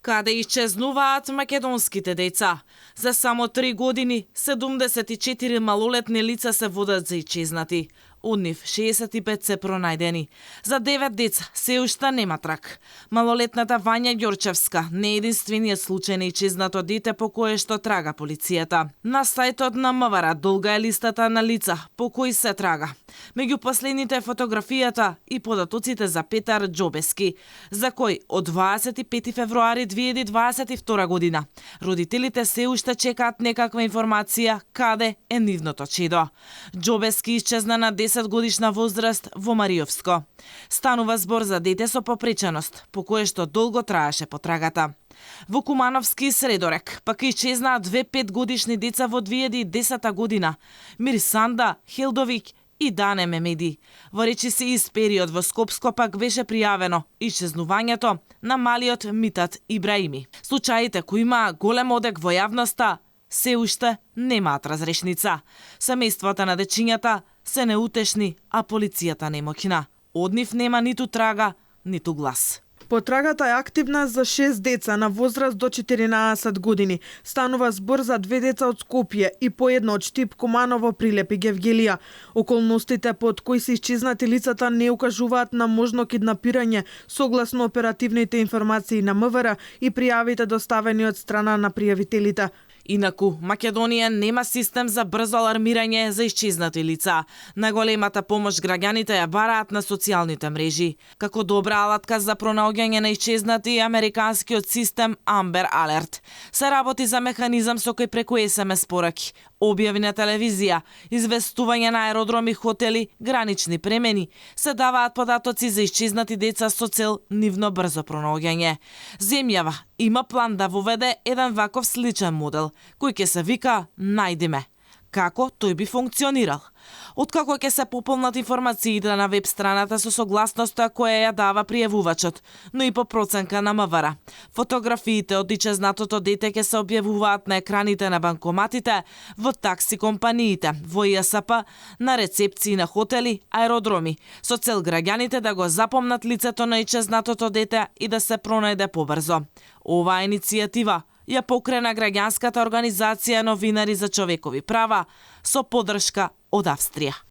Каде исчезнуваат македонските деца? За само 3 години 74 малолетни лица се водат за исчезнати. Од нив 65 се пронајдени. За 9 деца се уште нема траг. Малолетната Вања Ѓорчевска не е единствениот случај на исчезнато дете по кое што трага полицијата. На сајтот на МВР долга е листата на лица по кои се трага. Меѓу последните е фотографијата и податоците за Петар Џобески, за кој од 25 февруари 2022 година родителите се уште чекаат некаква информација каде е нивното чедо. Џобески исчезна на 10 годишна возраст во Мариовско. Станува збор за дете со попреченост, по кое што долго траеше потрагата. Во Кумановски Средорек пак исчезнаа две 5 годишни деца во 2010 година. Мирсанда Хелдовик и Дане Мемеди. Во речиси из период во Скопско пак беше пријавено исчезнувањето на малиот Митат Ибраими. Случаите кои има голем одек во јавноста се уште немаат разрешница. Семејствата на дечињата се неутешни, а полицијата немоќна. Од нив нема ниту трага, ниту глас. Потрагата е активна за 6 деца на возраст до 14 години. Станува збор за 2 деца од Скопје и по едно од Штип, Куманово, Прилеп и Гевгелија. Околностите под кои се исчезнати лицата не укажуваат на можно киднапирање согласно оперативните информации на МВР и пријавите доставени од страна на пријавителите. Инаку, Македонија нема систем за брзо алармирање за исчезнати лица. Најголемата помош граѓаните ја бараат на социјалните мрежи. Како добра алатка за пронаоѓање на исчезнати е американскиот систем Amber Alert. Се работи за механизам со кој преку SMS пораки, објави на телевизија, известување на аеродроми, хотели, гранични премени, се даваат податоци за исчезнати деца со цел нивно брзо пронаоѓање. Земјава има план да воведе еден ваков сличен модел, кој ќе се вика Најди ме. Како тој би функционирал? Откако ќе се пополнат информациите на веб страната со согласноста која ја дава пријавувачот, но и по проценка на МВР. Фотографиите од исчезнатото дете ќе се објавуваат на екраните на банкоматите, во такси компаниите, во ИСП, на рецепции на хотели, аеродроми, со цел граѓаните да го запомнат лицето на исчезнатото дете и да се пронајде побрзо. Оваа иницијатива ја покрена граѓанската организација Новинари за човекови права со поддршка од Австрија.